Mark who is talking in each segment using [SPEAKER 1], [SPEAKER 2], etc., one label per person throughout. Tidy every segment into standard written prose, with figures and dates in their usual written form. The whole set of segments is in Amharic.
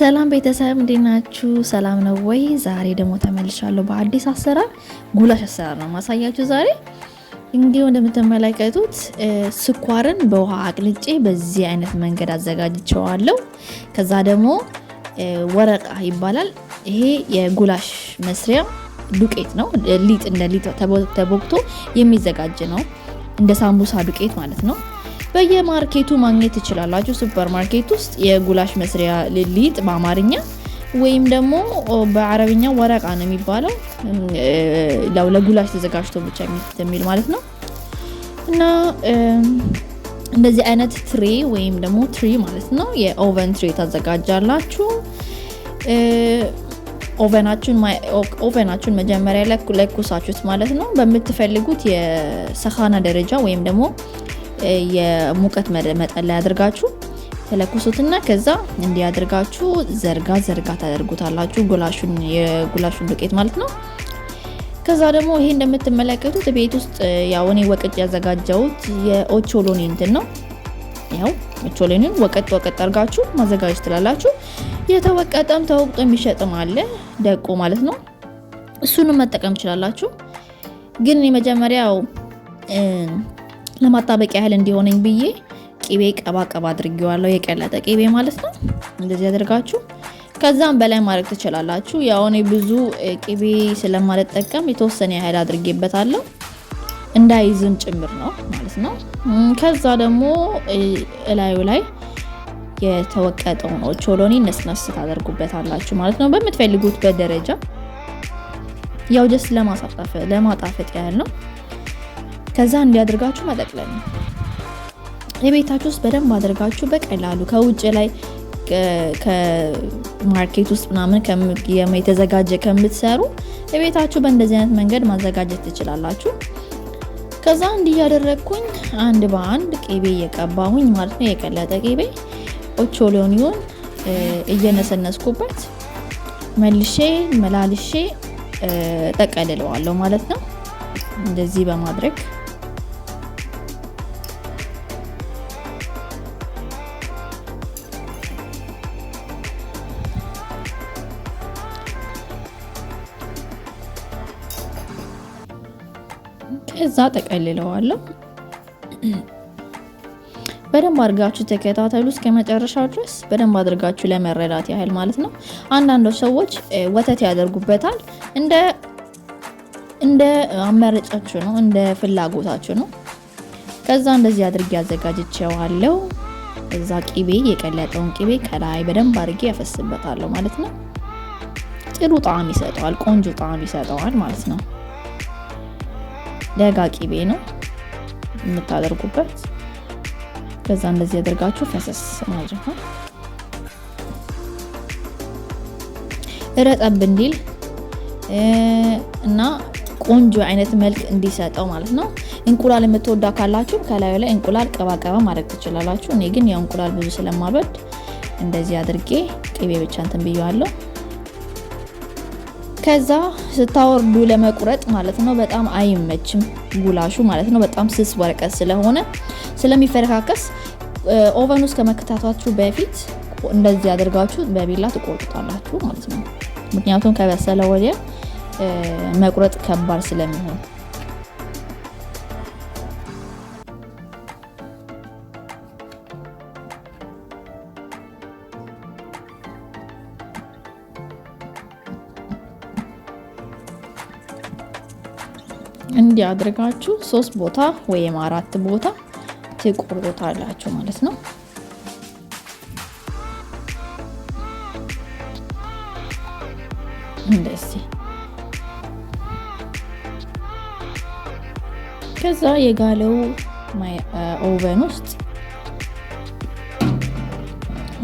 [SPEAKER 1] ሰላም ቤተሰብ እንዴት ናችሁ? ሰላም ነው ወይ? ዛሬ ደግሞ ተመልሻለሁ በአዲስ አሰራር፣ ጉላሽ አሰራር ነው ማሳያችሁ ዛሬ። እንዲሁ እንደምትመለከቱት ስኳርን በውሃ አቅልጬ በዚህ አይነት መንገድ አዘጋጅቸዋለሁ። ከዛ ደግሞ ወረቃ ይባላል። ይሄ የጉላሽ መስሪያ ዱቄት ነው። ሊጥ እንደ ሊጥ ተቦክቶ የሚዘጋጅ ነው። እንደ ሳምቡሳ ዱቄት ማለት ነው። በየማርኬቱ ማግኘት ትችላላችሁ። ሱፐር ማርኬት ውስጥ የጉላሽ መስሪያ ሊጥ በአማርኛ ወይም ደግሞ በአረብኛ ወረቃ ነው የሚባለው። ለጉላሽ ተዘጋጅቶ ብቻ የሚል ማለት ነው። እና እንደዚህ አይነት tray ወይም ደግሞ ትሪ ማለት ነው፣ የ oven tray ታዘጋጃላችሁ። Oven ኣችሁን መጀመሪያ ለኩሳችሁት ማለት ነው። በምትፈልጉት የ سخانة ደረጃ ወይም ደግሞ የሙቀት መጠን ላይ አድርጋችሁ ተለኩሱትና ከዛ እንዲህ አድርጋችሁ ዘርጋ ዘርጋ ታደርጉታላችሁ፣ ጉላሹን የጉላሹን ዱቄት ማለት ነው። ከዛ ደግሞ ይሄ እንደምትመለከቱት ቤት ውስጥ ያው እኔ ወቅጭ ያዘጋጀሁት የኦቾሎኒ እንትን ነው። ያው ኦቾሎኒን ወቀጥ ወቀጥ አድርጋችሁ ማዘጋጀት ትችላላችሁ። የተወቀጠም ተወቅጦ የሚሸጥም አለ ደቆ ማለት ነው። እሱንም መጠቀም ትችላላችሁ። ግን የመጀመሪያው ለማጣበቂያ ያህል እንዲሆነኝ ብዬ ቂቤ ቀባ ቀባ አድርጌዋለሁ። የቀለጠ ቂቤ ማለት ነው። እንደዚህ አድርጋችሁ ከዛም በላይ ማድረግ ትችላላችሁ። ያው እኔ ብዙ ቂቤ ስለማልጠቀም የተወሰነ ያህል አድርጌበታለሁ፣ እንዳይዝም ጭምር ነው ማለት ነው። ከዛ ደግሞ እላዩ ላይ የተወቀጠውን ኦቾሎኒ ነስነስ ታደርጉበታላችሁ ማለት ነው። በምትፈልጉት በደረጃ ያው just ለማጣፈጥ ያህል ነው። ከዛ እንዲያደርጋችሁ መጠቅለል ነው። የቤታችሁ ውስጥ በደንብ አድርጋችሁ በቀላሉ ከውጭ ላይ ከ market ውስጥ ምናምን የተዘጋጀ ከምትሰሩ የቤታችሁ በእንደዚህ አይነት መንገድ ማዘጋጀት ትችላላችሁ። ከዛ እንዲህ እያደረግኩኝ አንድ በአንድ ቂቤ እየቀባሁኝ ማለት ነው፣ የቀለጠ ቂቤ ኦቾሎኒውን እየነሰነስኩበት መልሼ መላልሼ ጠቀልለዋለሁ ማለት ነው። እንደዚህ በማድረግ ከዛ ጠቀልለዋለሁ። በደንብ አድርጋችሁ ተከታተሉ እስከ መጨረሻው ድረስ፣ በደንብ አድርጋችሁ ለመረዳት ያህል ማለት ነው። አንዳንዶች ሰዎች ወተት ያደርጉበታል። እንደ አመረጫችሁ ነው፣ እንደ ፍላጎታችሁ ነው። ከዛ እንደዚህ አድርጌ አዘጋጅቼዋለሁ። እዛ ቂቤ የቀለጠውን ቂቤ ከላይ በደንብ አድርጌ ያፈስበታለሁ ማለት ነው። ጥሩ ጣዕም ይሰጠዋል፣ ቆንጆ ጣዕም ይሰጠዋል ማለት ነው። ደጋ ቂቤ ነው የምታደርጉበት። ከዛ እንደዚህ አድርጋችሁ ፈሰስ ማድረግ ነው። ረጠብ እንዲል እና ቆንጆ አይነት መልክ እንዲሰጠው ማለት ነው። እንቁላል የምትወዳ ካላችሁ ከላዩ ላይ እንቁላል ቀባቀባ ማድረግ ትችላላችሁ። እኔ ግን ያው እንቁላል ብዙ ስለማልወድ እንደዚህ አድርጌ ቅቤ ብቻ እንትን ብየዋለሁ። ከዛ ስታወርዱ ለመቁረጥ ማለት ነው በጣም አይመችም ጉላሹ ማለት ነው። በጣም ስስ ወረቀት ስለሆነ ስለሚፈረካከስ oven ውስጥ ከመክታታችሁ በፊት እንደዚህ አድርጋችሁ በቢላ ትቆርጡታላችሁ ማለት ነው። ምክንያቱም ከበሰለ ወዲያ መቁረጥ ከባድ ስለሚሆን። እንዲህ አድርጋችሁ 3 ቦታ ወይም 4 ቦታ ትቆርጡታላችሁ ማለት ነው። እንደዚህ ከዛ የጋለው oven ውስጥ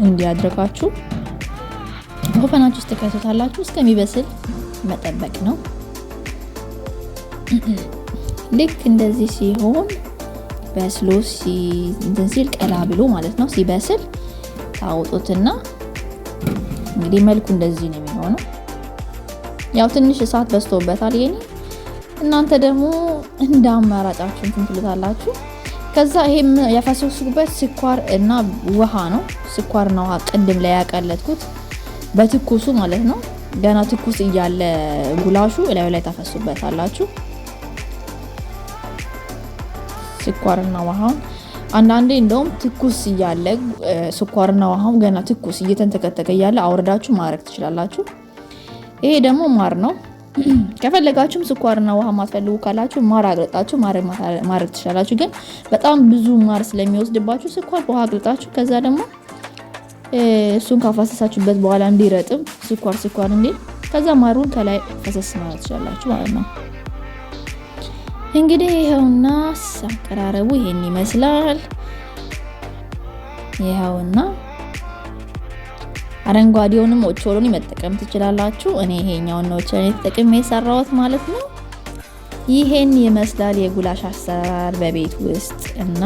[SPEAKER 1] እንዲያድርጋችሁ oven ኣችሁ ውስጥ ትከቱታላችሁ። እስከሚበስል መጠበቅ ነው። ልክ እንደዚህ ሲሆን በስሎ እንትን ሲል ቀላ ብሎ ማለት ነው፣ ሲበስል ታውጡትና እንግዲህ መልኩ እንደዚህ ነው የሚሆነው። ያው ትንሽ እሳት በዝቶበታል የኔ፣ እናንተ ደግሞ እንደ አማራጫችሁ እንትን ትሉታላችሁ። ከዛ ይሄ ያፈሰስኩበት ስኳር እና ውሃ ነው። ስኳርና ውሃ ቅድም ላይ ያቀለጥኩት በትኩሱ ማለት ነው። ገና ትኩስ እያለ ጉላሹ እላዩ ላይ ታፈሱበታላችሁ። ስኳርና ውሃውን አንዳንዴ እንደውም ትኩስ እያለ ስኳርና ውሃውን ገና ትኩስ እየተንተከተከ እያለ አውርዳችሁ ማድረግ ትችላላችሁ። ይሄ ደግሞ ማር ነው። ከፈለጋችሁም ስኳርና ውሃ ማትፈልጉ ካላችሁ ማር አቅልጣችሁ ማድረግ ትችላላችሁ። ግን በጣም ብዙ ማር ስለሚወስድባችሁ ስኳር በውሃ አቅልጣችሁ ከዛ ደግሞ እሱን ካፋሰሳችሁበት በኋላ እንዲረጥም ስኳር ስኳር እንዲል ከዛ ማሩን ከላይ ፈሰስ ማለት ትችላላችሁ ማለት ነው። እንግዲህ ይኸውና አቀራረቡ ይሄን ይመስላል። ይኸውና አረንጓዴውንም ኦቾሎኒ መጠቀም ትችላላችሁ። እኔ ይሄኛውን ነው ኦቾሎኒ ተጠቅሜ የሰራሁት ማለት ነው። ይሄን ይመስላል የጉላሽ አሰራር በቤት ውስጥ እና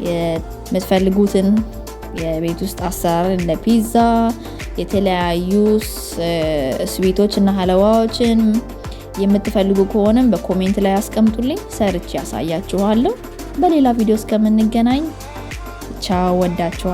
[SPEAKER 1] የምትፈልጉትን የቤት ውስጥ አሰራር እንደ ፒዛ፣ የተለያዩ sweet ኦች እና ሀለዋዎችን የምትፈልጉ ከሆነም በ comment ላይ አስቀምጡልኝ፣ ሰርቼ ያሳያችኋለሁ። በሌላ ቪዲዮ እስከምንገናኝ ቻው፣ ወዳችኋለሁ።